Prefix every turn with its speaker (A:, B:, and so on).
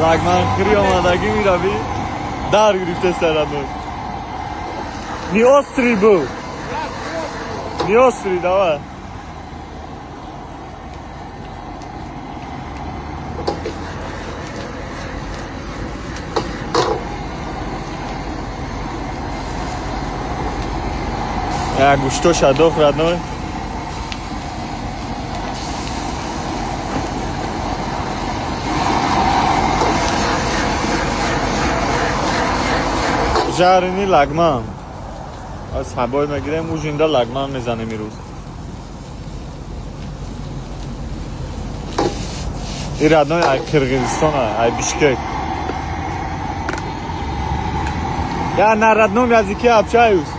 A: Лагманхӯрӣ омадагӣ мирави, дар гирифтеста, родной. Не острый был? Не острый, давай. Я гӯшто шадох, родной. Жареный лагман. Аз ҳабой мегирем, ужин да лагман мезанем ирӯз. И, родной, ай Қирғизистон, ай Бишкек. Я на родном языке общаюсь.